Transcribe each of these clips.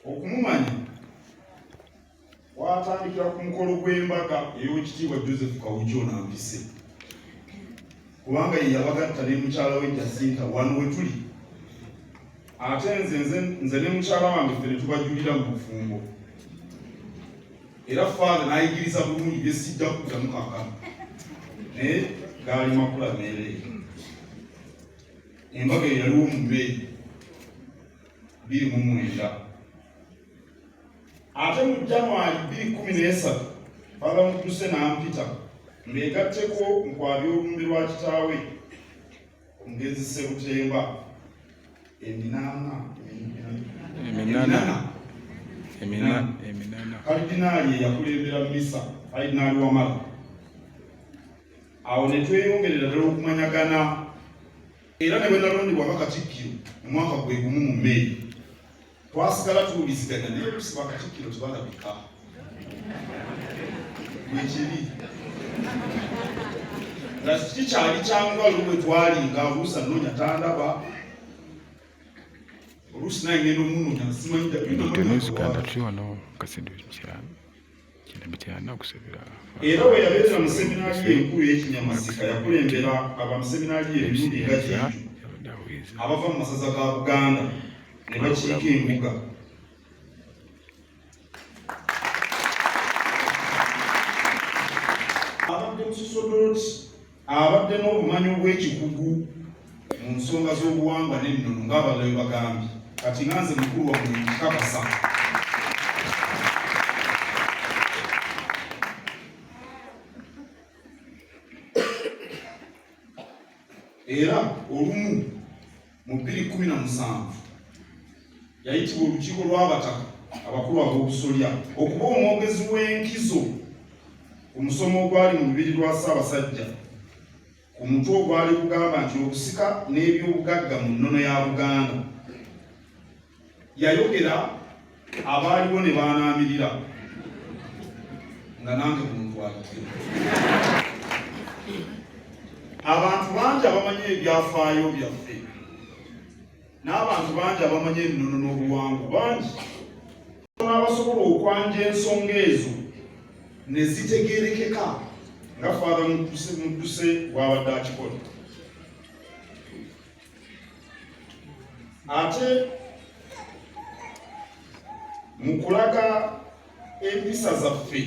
Okumumanya kwatandikira ku mukolo gw'embaga ey'Owekitiibwa Joseph Kawuki Onampise, kubanga ye yabagatta ne mukyala we Jacinta wano we tuli, ate nze nze ne mukyala wange ffe ne tubajulira mu bufumbo, era Father n'ayigiriza bulungi bye sijja kuddamu kaakano, naye gaali makula meereere. Embaga eyaliwo mu May 2009, ate mu January 2013 Father Mudduse n'ampita mbeegatteko mu kwabya olumbe lwa kitaawe omugenzi Ssebutemba eminana Kalidinaali eyakulembera misa, Kalidinaali Wamala. Awo ne tweyongerera ddala okumanyagana, era ne bwe nalondebwa nga Katikkiro mu mwaka gwe gumu mu May, twasigala tuwuliziganya, naye oluusi bakatikkiro tebalabika bwekiri nga kikyali kyangu lwe twalinga oluusi anoonya tandaba, oluusi naye ngenda omunoonya simanyi. News Uganda tuli wano Kasindi 990 okusabira. Era bwe yabeera mu seminaari enkulu ey'Ekinyamasika, yakulembera abamuseminaari emirundi nga gyegyo abava mu masaza ga Buganda ne bakiika embuga. Abadde musosodooti abadde n'obumanyi obw'ekikugu mu nsonga z'obuwangwa n'ennono ng'abalala bwe bagambye. Kati nga nze mukulu wammwe nkikakasa. Era olumu mu 2017 yayitibwa olukiiko lw'abataka abakulu ab'obusolya okuba omwogezi w'enkizo ku musomo ogwali mu lubiri lwa Ssaabasajja ku mutwe ogwali gugamba nti obusika n'ebyobugagga mu nnono ya Buganda. Yayogera abaaliwo ne baanaamirira nga nange muntwalidde. Abantu bangi abamanyi ebyafaayo byaffe n'abantu bangi abamanyi ennono n'obuwangwa bangi abasobola okwanja ensonga ezo ne zitegeerekeka nga Father Mudduse bw'abadde akikola. Ate mu kulaga empisa zaffe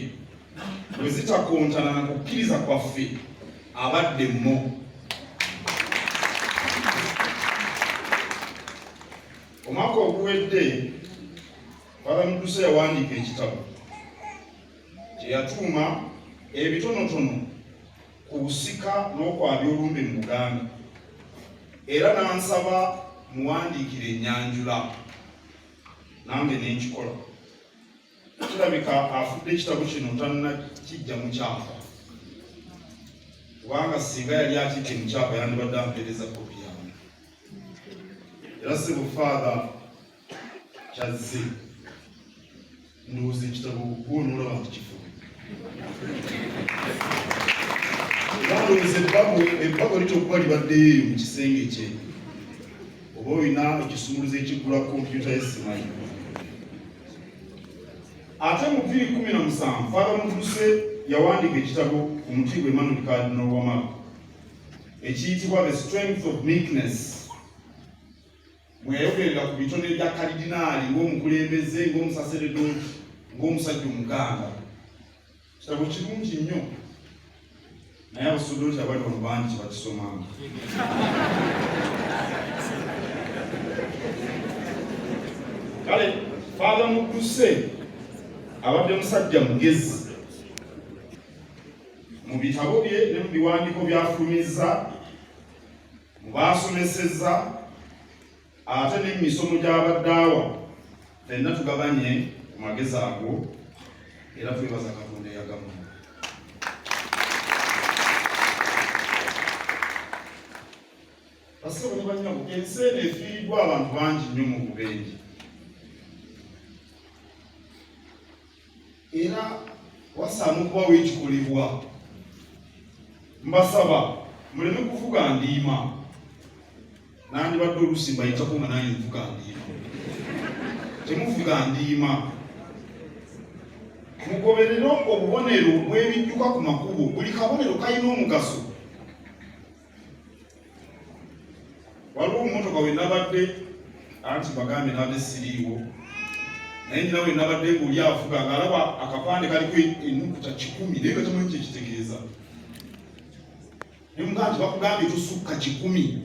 bwe zitakontana na kukkiriza kwaffe, abadde mmo omwaka oguwedde Father Mudduse yawandiika ekitabo kye yatuuma ebitonotono ku busika n'okwabya olumbe mu Buganda, era n'ansaba muwandiikire ennyanjula, nange nenkikola. Kirabika afudde ekitabo kino tannakijja mu kyapa, kubanga singa yali akijje mu kyapa yandibadde ampeereza kopi yange. Era sebo Father Kyazze, ndowooza ekitabo gwonoolaba nti kifubi, era ndowooza ebbago litya okuba libaddeyo eyo mu kisenge kye, oba olina ekisumuluzo ekiggula kompyuta yesimanyi. Ate mu 2017 Father Mudduse yawandiika ekitabo ku mutiibwa Emmanuel Cardinal Wamala ekiyitibwa The Strength of Meekness, mwe yayogerera ku bitone bya Kalidinaali ng'omukulembeze, ng'omusaseredooti, ng'omusajja Omuganda. Kitabo kirungi nnyo, naye abasodooti abali wano bangi tebakisomanga. Kale Father Mudduse abadde musajja mugezi. Mu bitabo bye ne mu biwandiiko by'afulumizza, mu baasomesezza, ate ne mu misomo gy'abadde awa, ffenna tugabanye ku magezi ago, era twebaza Katonda eyagamuwa. Bassebo ne bannyabo, ensi eno efiiriddwa abantu bangi nnyo mu bubenje, era wasaana okubawo ekikolebwa. Mbasaba muleme kuvuga ndiima. Nandibadde oluusi mbayitako nga nange nvuga ndiima. Temuvuga ndiima. Mugoberere obubonero bw'ebidduka ku makubo. Buli kabonero kalina omugaso. Waliwo omumotoka we nabadde, anti bagambye nabadde siriiwo, naye nyina we nabadde ng'oli avuga ng'alaba akapande kaliko ennukuta 100, naye nga tamanyi kyekitegeeza. Ne mugamba nti bakugambye tosukka 100.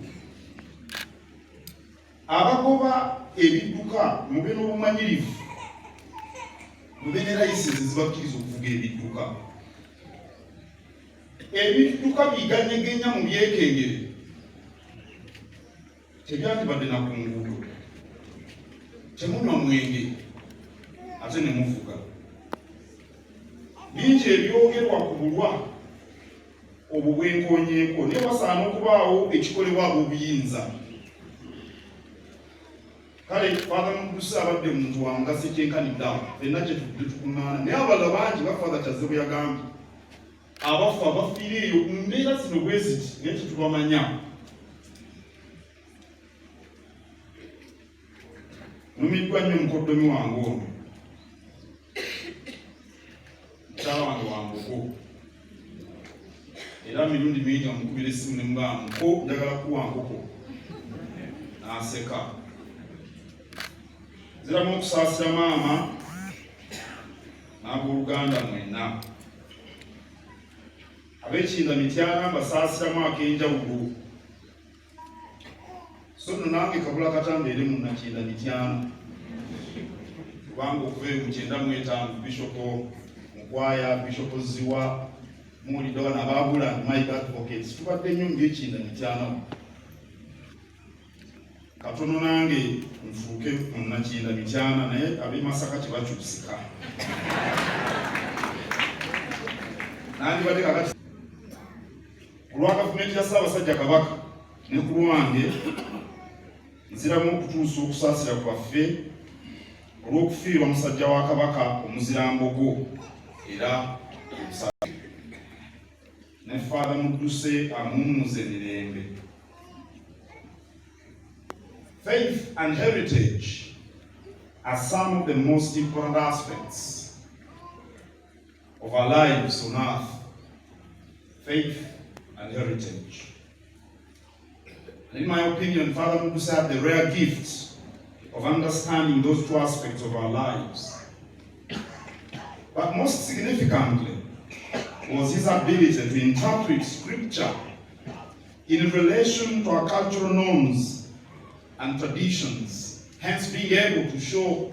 Abagoba ebidduka mube n'obumanyirivu, mube ne layisinsi ezibakkiriza okuvuga ebidduka. Ebidduka biganyegenya mu byekengere tebyandibadde na ku nguudo. Temunywa mwenge ate ne muvuga. Bingi ebyogerwa ku bulwa obwo bwenkonyeeko, naye wasaana okubaawo ekikolebwa ab'obuyinza. Kale Father Muguse abadde muntu wa mugaso ekyenkanidde awo fenna kye tuvudde tukuŋŋaana, naye abalala bangi nga Father Kyazze bwe yagambye, abafa bafiira eyo mu mbeera zino bwe ziti, naye tetubamanya. Numiddwa nnyo mukoddomi wange ono, mukyala wange wa Mbogo, era mirundi mingi amukubira essimu ne mugamba, muko njagala kuwa nkoko, n'aseka. Nziramu okusaasira maama n'abooluganda mwenna ab'ekinda Mityana, mbasaasiramu ak'enjawulo. So nno nange kabula kata mbeere munnakinda Mityana, kubanga okuva eyo mu 95 Bishopo Mukwaya, Bishopo Ziwa, muwulidde wano abaabula Mike Advocates, tubadde nnyo mu byekinda Mityana. Katono nange nfuuke munnakinda Mityana, naye ab'e Masaka tebakyusika. Nandibadde kakati ku lwa gavumenti ya Ssaabasajja Kabaka ne ku lwange, nziramu okutuusa okusaasira kwaffe olw'okufiirwa musajja wa Kabaka omuzirambogo era ne Father Muduse amuwummuze mirembe. Faith and heritage are some of the most important aspects of our lives on earth. Faith and heritage. And in my opinion, Father Muduse had the rare gift of understanding those two aspects of our lives. But most significantly was his ability to interpret scripture in relation to our cultural norms and traditions, hence being able to show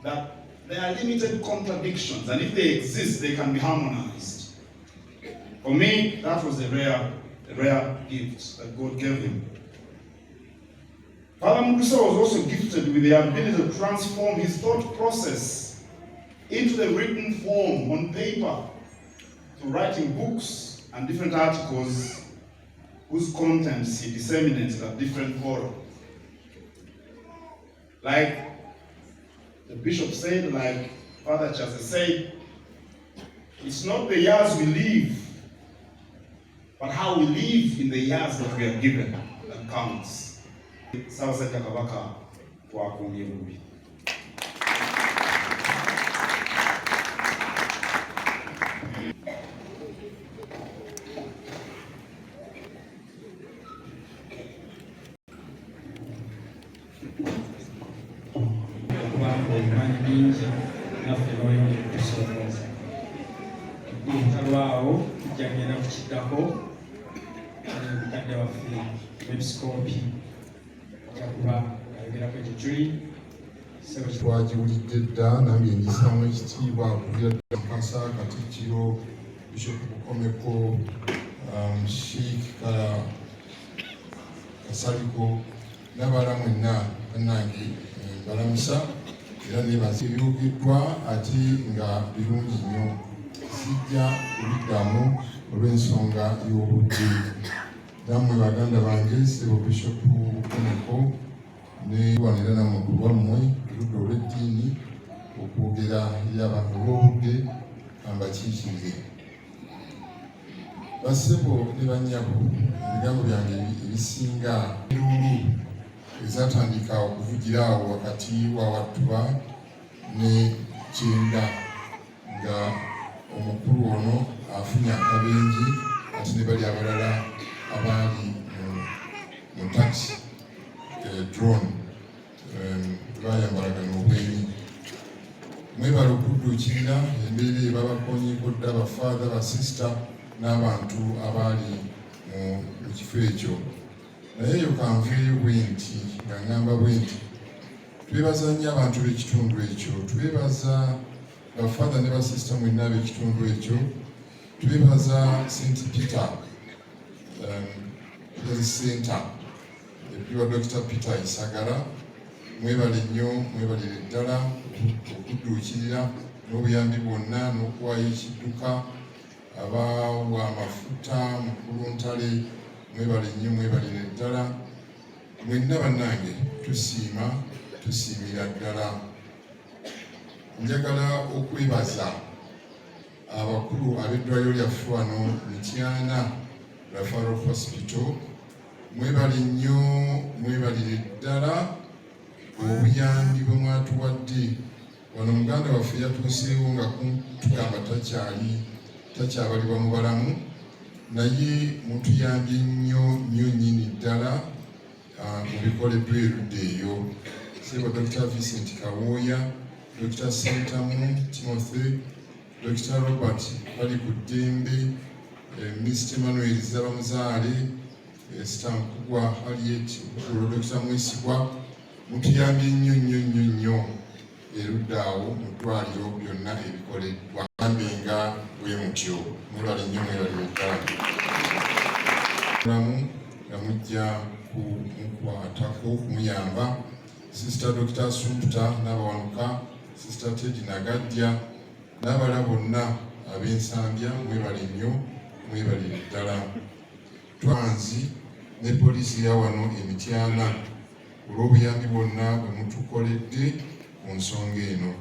that there are limited contradictions, and if they exist, they can be harmonized. For me, that was a rare gift that God gave him. Father Muduse was also gifted with the ability to transform his thought process into the written form on paper through writing books and different articles whose contents he disseminated at different fora. Like the bishop said, like Father Chase said, it's not the years we live, but how we live in the years that we are given that counts. Ssaabasajja Kabaka twakuumye bubi. Okubanga obimanyi bingi naffe n'oyongera okutusoomooza obutalwawo. Tujja kugenda kukiddako mukadde waffe omwepisikoopi ajja kuba ayogerako ekyo tuli. Twagiwulidde dda, nange njisaamu ekitiibwa okugira Mukasa, Katikkiro, Bishop Bukomeko, Sheikh Kasaliko n'abalala mwenna. Bannange, balamusa era nebaza ebyogeddwa ate nga birungi nnyo. Sijja kubiddamu olw'ensonga y'obudde. Nammwe baganda bange, sebo Bishop Bukomeko newanira nammwe ku lwammwe oludda olw'eddiini okwogera eri abantu. Olw'obudde ambakiikirire. Basebo ne bannyabo, ebigambo byange ebisinga luulu. Ezatandika okuvugira awo wakati wa Wattuba ne Kyenda, nga omukulu ono afunye akabenje, ate ne bali abalala abaali mu taxi drone bayambalagana obwenyi. Mwebale okudduukirira embeera eyo. Babakonyeko dda bafaatha, basisita n'abantu abaali mu kifo ekyo. Naye eyo kanveeyo bwe nti nga ŋŋamba bwe nti twebaza nnyo abantu b'ekitundu ekyo, twebaza bafaatha ne basisita mwenna ab'ekitundu ekyo, twebaza St Peter Health Center ekulirwa Dr Peter Isagala. Mwebale nnyo, mwebalire ddala okudduukirira n'obuyambi bwonna n'okuwaayo ekidduka, abawa amafuta, mukulu Ntale, mwebale nnyo, mwebalire ddala mwenna. Bannange, tusiima, tusiimira ddala. Njagala okwebaza abakulu ab'eddwaliro lyaffe wano Mityana Referral Hospital. Mwebale nnyo, mwebalire ddala obuyambi bwe mwatuwadde wano. Muganda waffe yatuuseewo nga tugamba takyali, takyabalibwa mu balamu, naye mutuyambye nnyo nnyo nnyini ddala mu bikoleddwa erudda eyo. Sebo Dr Vincent Kawooya, Dr Sentamu Timothy, Dr Robert bali ku ddembe, Mr Emmanuel Zabamuzaale, Sitankugwa Harriet, olwo Dr Mwesigwa, mutuyambye nnyo nnyo nnyo nnyo erudda awo mu ddwaliro byonna ebikoleddwa. Ambe nga bwe mutyo. Mwebale nnyo, mwebalire ddala mulamu nga mujja kumukwatako, kumuyamba. Sister Dr Sumputa n'abawanuka, Sister Tedi Nagadya n'abalala bonna ab'Ensambya, mwebale nnyo, mwebalire ddala. Twanzi ne poliisi ya wano Emityana olw'obuyambi bwonna bwe mutukoledde ku nsonga eno,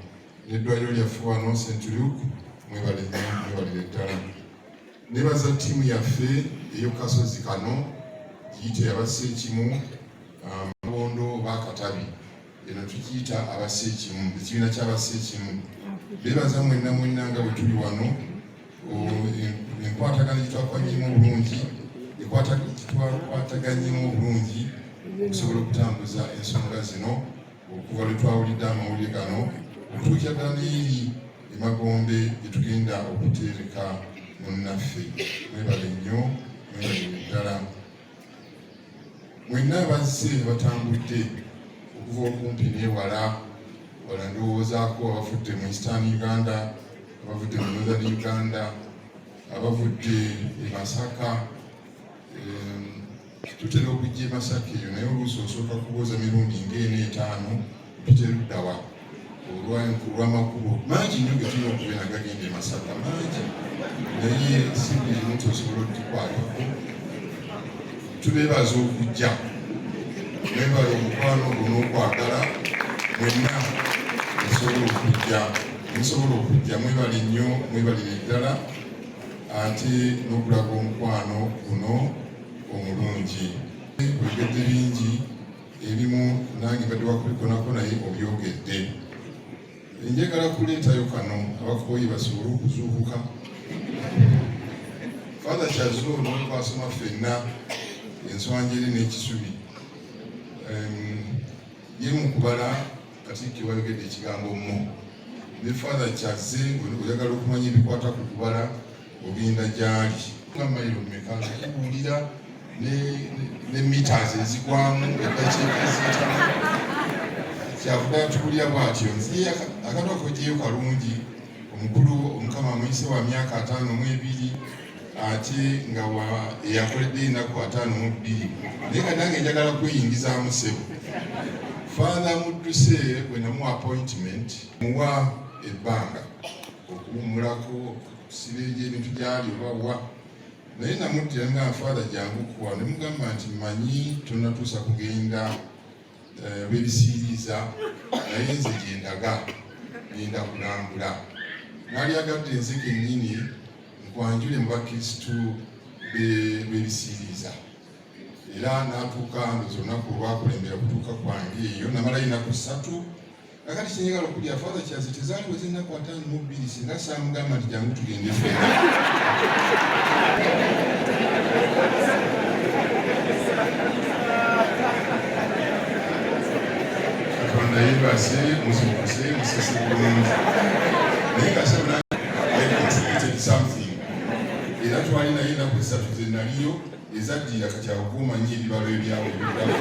n'eddwaliro lyaffe wano St Luke, mwebale nnyo, mwebalire ddala. Nebaza ttiimu yaffe ey'okukasozi kano, giyite abassa ekimu, amabondo oba akatabi, eno tukiyita abassa ekimu, ekibiina ky'abassa ekimu. Bebaza mwenna mwenna nga bwe tuli wano. Enkwatagana gitwakwanyemu obulungi, gitwakwataganyemu obulungi okusobola okutambuza ensonga zino okuva lwe twawulidde amawulire gano okutuukira ddala n'eri emagombe gye tugenda okuteereka munnaffe. Mwebale nnyo, mwebalire ddala mwenna abazze batambudde okuva okumpi n'ewala wala. Ndowoozaako abavudde mu Eastern Uganda, abavudde mu Northern Uganda, abavudde e Masaka. Tutera okujja e Masaka eyo, naye oluusi osooka kubuuza mirundi ng'ena etaano, mpita eruddawa, olw'amakubo mangi nnyo ge tulina okubeera gagenda e Masaka, mangi, naye si buli limu nti osobola okugikwatako. Tubeebaza okujja, mwebale omukwano ogwo n'okwagala. Mwenna musobola okujja, musobola okujja, mwebale nnyo, mwebalire ddala, ate n'okulaga omukwano guno omulungi. Oyogedde bingi, ebimu nange mbadde wakubikonako, naye obyogedde. Njagala kuleetayo kano abakooye basobole okuzuukuka. Father Kyazo, twasoma ffenna enswanjeri n'ekisubi. Ye mu kubala Katikkiro wayogedde ekigambo mo ne Father Kyazze. Oyagala okumanya ebikwata ku kubala, ogenda gyali. Nga mayiro mmeka, nkubuulira ne meters ezigwamu, eddakiika eziyitamu. Kyavuga atukulira bw'atyo. Nziye akantu akojeyo kalungi. Omukulu Omukama amuyise wa myaka 52, ate nga eyakoledde ennaku 52, naye nga nange njagala kweyingizaamu. Ssebo Father Mudduse, bwe namuwa appointment, muwa ebbanga okuwummulako, okusiba ebintu gyali oba wa, naye namuddira nga, "Father, jangu kuwa." Ne mugamba nti, "Mmanyi tonatuusa kugenda lwebisiiriza, naye nze gyendaga ngenda kulambula. Naalyagadde nze kennyini nkwanjule mu bakristu b'ebisiiriza." Era n'atuuka ndoza olunaku olwakulembera kutuuka kwange eyo, namalayo ennaku 3. Kakati kyenjagala okulya, Father Kyazi, tezaaliwo z'ennaku 52 singa saamugamba nti jangu tugende ffenna. Katonda yeebase, muzuukuse, musese bulungi. Naye nga sebo I contributed something, era twali naye ennaku 3 ze naliyo ezaddirira. Kati awo gwomanyi ebibalo ebyawo ebiddako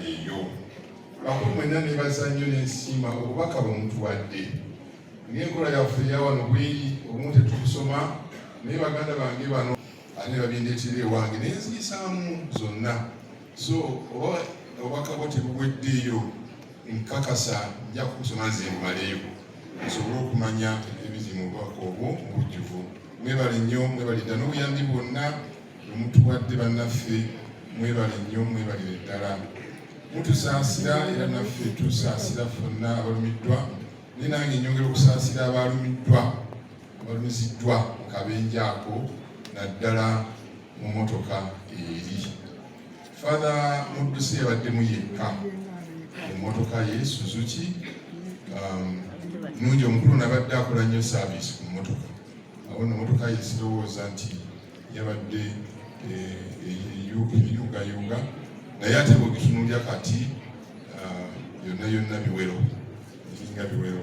eyo. Bakulu mwenna, nebaza nnyo n'ensiima obubaka bwe mutuwadde. Ng'enkola yaffe eyawano bweri, obumu tetubusoma, naye baganda bange bano ate ne babindeetera ewange naye nziyisaamu zonna. So oba obubaka bwo tebuweddeeyo, nkakasa nja kubusoma nze mbumaleyo nsobole okumanya ebiri mu bubaka obwo mu bujjuvu. Mwebale nnyo, mwebale dda n'obuyambi bwonna bwe mutuwadde. Bannaffe, mwebale nnyo, mwebalire ddala. Mutusaasira era naffe tusaasira ffenna abalumiddwa, naye nange nyongera okusaasira abalumiddwa, abalumiziddwa mu kabenje ako, naddala mu motoka eri. Father Mudduse yabaddemu yekka mu motoka ye Suzuki nungi. Omukulu nabadde akola nnyo service ku motoka. Awo nno motoka ye sirowooza nti yabadde eyungayunga, naye ate bwegitunuulya kati yonna yonna biwero, eringa biwero.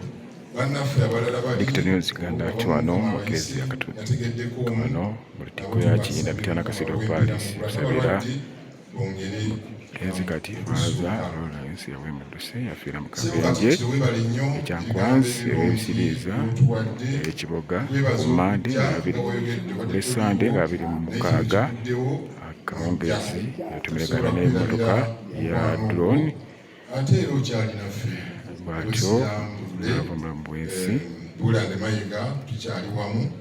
Bannaffe abalala bali Victor News Uganda ati wano mu Kereziya Katolika yategeddeko omu wano mu Lutikko ya Kiyinda Mityana Cathedral Parish okusabira mugenzi kati Father Lawrence Yawemuduse yafiira mu kabenje ekyankwanzi ebisiriiza ekiboga ku Mmande ku Sande nga 26 akawungeezi, yatumiragana n'emmotoka ya drone. Ate era okyali naffe. Bw'atyo n'ava mu bulamu bw'ensi. Bulande Mayiga, tukyali wamu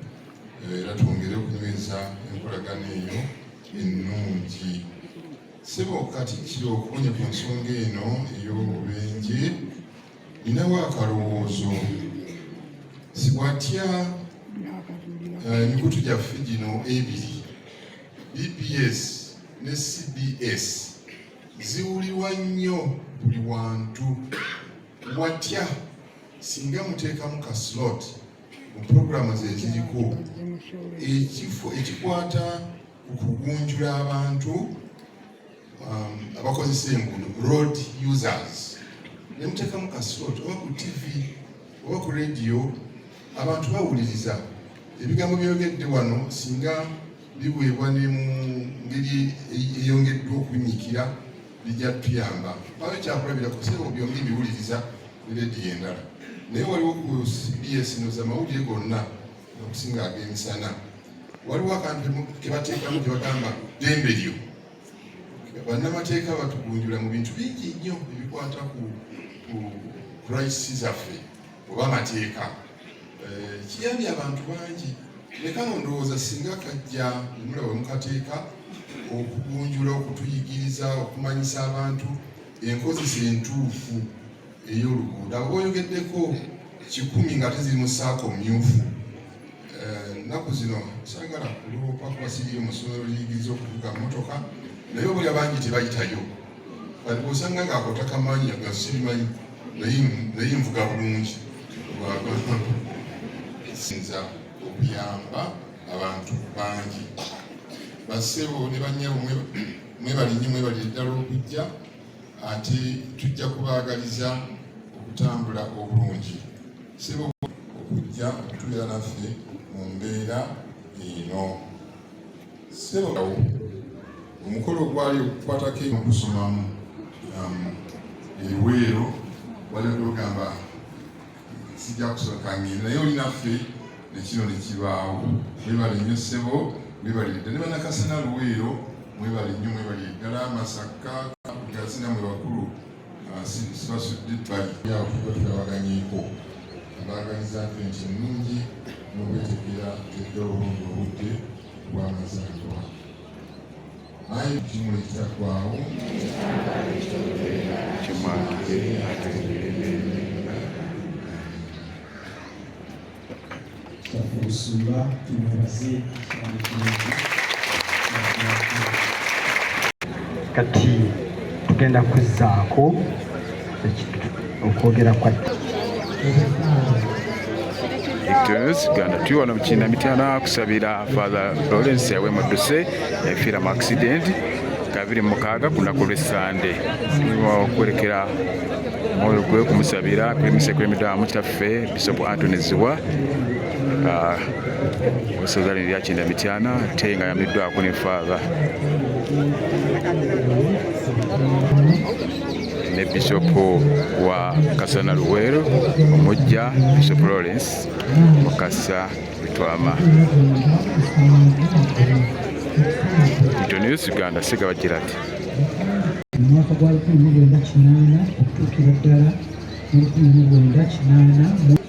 era twongere okunyweza enkolagana eyo ennungi. Sebo Katikkiro, okuwonya ku nsonga eno ey'obubenje, ninawo akalowoozo. Siwatya emikutu gyaffe gino ebiri, BBS ne CBS, ziwulirwa nnyo buli wantu. Watya singa muteekamu ka slot mu puroguramu eziriko ekifo ekikwata ku kugunjula abantu abakozesa enguudo, road users, ne muteekamu ka slot oba ku TV oba ku radio, abantu bawuliriza ebigambo byogedde wano. Singa biweebwa ne mu ngeri eyongeddwa okunyiikira, bijja tuyamba. Babe kyakulabirako, sebo, byombi biwuliriza ne rediyo endala, naye waliwo ku CBS noza amawulire gonna okusinga ag'emisana, waliwo akantu kebateekamu kebagamba ddembe lyo. Bannamateeka batugunjula mu bintu bingi nnyo ebikwata ku rights zaffe oba amateeka. Kiyambye abantu bangi. Lekano ndowooza singa kajja emula we mukateeka okugunjula, okutuyigiriza, okumanyisa abantu enkozesa entuufu ey'oluguudo. Abo boyogeddeko 100 nga teziri mu saako myufu. Ennaku zino saagala kuloopa kuba siriyo mu ssomero liyigiriza okuvuga mmotoka, naye obulya bangi tebayitayo. Kati bw'osanga ng'ako takamanyi, nga sibimanyi, naye nvuga bulungi, sinza okuyamba abantu bangi. Bassebo ne bannyabo, mwebale nnyo, mwebalire ddala okujja, ate tujja kubaagaliza okutambula obulungi. Sebo, okujja okutubeera naffe mu mbeera eno, sebo, omukolo ogwali okukwatako okusomamu ebweru, wali ogamba sijja kusooka ngenda, naye oli naffe nekino nekibaawo. Mwebale nnyo ssebo, mwebalire ddala. Ne banakasana Luweero, mwebale nnyo, mwebalire ddala. Masaka gazina mwe bakulu, sibasudde ebbali awo, tuba tulabaganyeeko. Abaagaliza Advent ennungi n'okwetegera tegera obulungi obudde bw'amazaalibwa. Ayi kimuli kitaggwaawo. Kimwakire ate mirembe. Kitaffe Olusumba, tumwebaze ekigambo kirungi. Kati tugenda kuzzaako okwogera kwa Victorious Uganda tuli wano mukinda mityana kusabira Father Lawrence yawe mudduse yafiira mu accident nga 26 ku lunaku lw'Essande. Okwolekera omwoyo gwe kumusabira kulimisa ekulembeddwamu kitaffe Bishop Anthony Zziwa ow'essaza lino erya Kinda Mityana ate nga ayambiddwako ne Father ne Bishop wa Kasana Luweero omujja Bishop Lawrence Mukasa Lutwama. Ito News Uganda, Ssegawa Gerald. Mu mwaka gwa 1980 okutuukira ddala mu 1980.